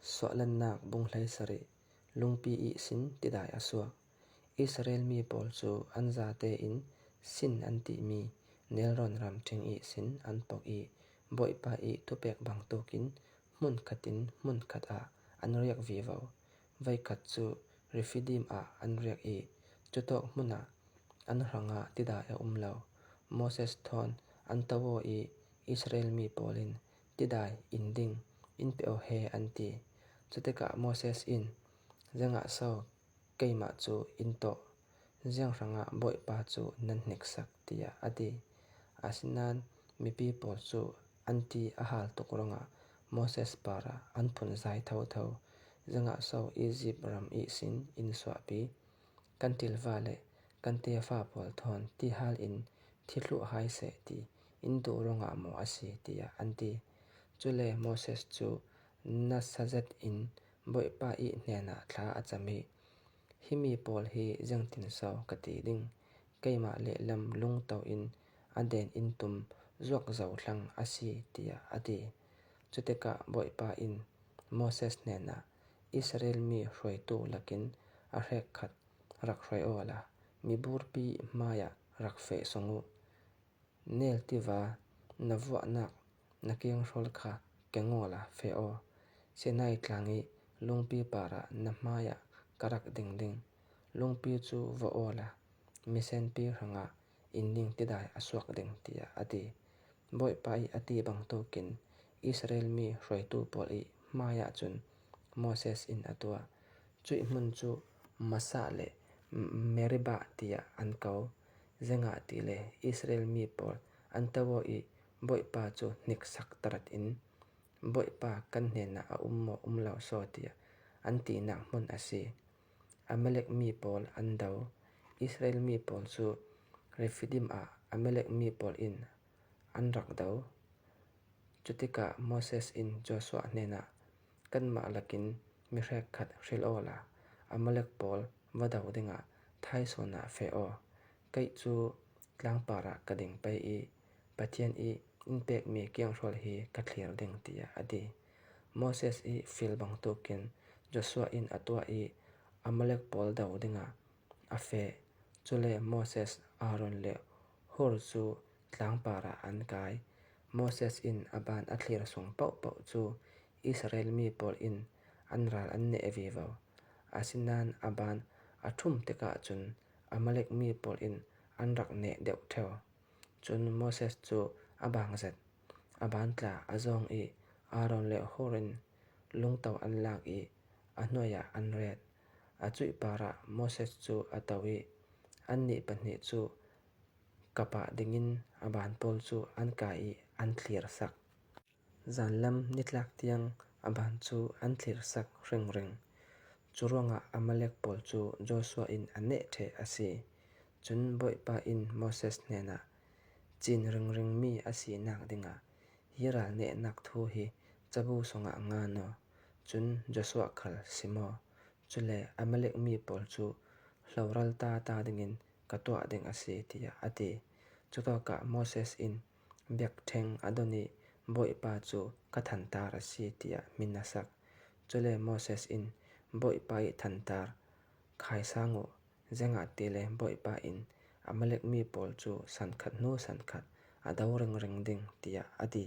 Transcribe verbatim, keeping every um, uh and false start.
Suahlannak bung hleisari. Lungpi ihsin tidai a suak. Israel mi pawl cu an zate in Sin an timi Nelrawn ram ṭhing ihsin an pok i, Bawipa i thupek bangtuk in hmun khat in hmun khat ah an riak vivo. Veikhat cu Refidim ah an riak i, cutawk hmun ah an hrangah tidai a um lo. Moses thawn an to aw i, Israel mi pawl in, "Tidai in ding in pe aw he," an ti. Cutikah Moses in, "Ziangah so keimah cu in tawh? Ziang hrangah Bawipa cu nan hniksak?" tiah a ti. Asinain mipi pawl cu an ti a hal tuk ruangah Moses parah an phunzai thotho. "Ziangah so Izipt ram ihsin in suahpi? Kan ṭilva le kan tefa pawl thawn ti hal in thi thluh hai seh ti in duh ruangah maw a si?" tiah an ti. Cule Moses cu nasa zet in Bawipa i hnenah thla a cam i, "Himi pawl hi ziangtin so ka ti ding? Keimah lehlam lungto in a den in tum zuak zo thlang a si," tiah a ti. Cutikah Bawipa in Moses hnenah, "Israel mi hruaitu lakin a hrekkhat rak hruai awla, miburpi hmaiah rak feh sung uh. Nel tiva na vuahnak na kenghrol kha keng awla feh aw. Sinai tlang i lungpi parah na hmaiah ka rak ding ding. Lungpi cu vawh awla, misenpi hrangah in ding tidai a suak ding," tiah a ti. Bawipa i a ti bangtukin Israel mi hruaitu pawl i hmaiah cun Moses in a tuah. Cuih hmun cu Masah le Meribah tiah an ko. Ziangahtile Israel mi pawl an to aw i, "Bawipa cu hniksak tarat in, Bawipa kan hnenah a um maw um lo saw?" tiah an tinak hmun a si. Amalek mi pawl an do. Israel mi pawl cu Refidim ah Amalek mi pawl in an rak do. Cutikah Moses in Joshua hnenah, "Kanmah lakin mi hrekkhat hril awla, Amalek pawl va do dingah thaisawn ah feh aw. Kei cu tlangpar ah ka ding pei i Pathian i in pekmi kenghrol hi ka thlir ding," tiah a ti. Moses i fial bangtukin Joshua in a tuah i Amalek pawl do dingah a feh. Cule Moses, Aaron le Hur cu tlangpar ah an kai. Moses in a ban a thlir sung pohpoh cu Israel mi pawl in an ral an neh vivo. Asinain a ban a ṭhum tikah cun Amalek mi pawl in an rak neh deuh ṭheo. Cun Moses cu a bang zet, a ban tla a zawng i Aaron le Hur in lungto an lak i a hnuai ah an ret. A cuih parah Moses cu a to i annih pahnih cu kap ah dingin a ban pawl cu an kai i an thlirsak. Zanlam nitlak tiang a ban cu an thlirsak hringring. Curuangah Amalek pawl cu Joshua in a neh ṭheh a si. Cun Bawipa in Moses hnenah, "Cin ringringmi a sinak dingah hi ral nehnak thu hi cabu sungah ngan aw. Cun Joshua khal sim aw. Cule Amalek mi pawl cu hloral tata dingin ka tuah ding a si," tiah a ti. Cutawkah Moses in, "Biakṭheng a don i Bawipa cu ka thantar a si," tiah min a sak. Cule Moses in, "Bawipa i thantar khai sang uh, ziangahtile Bawipa in Amalek mi pawl cu sankhat hnu sankhat a do ringring ding," tiah a ti.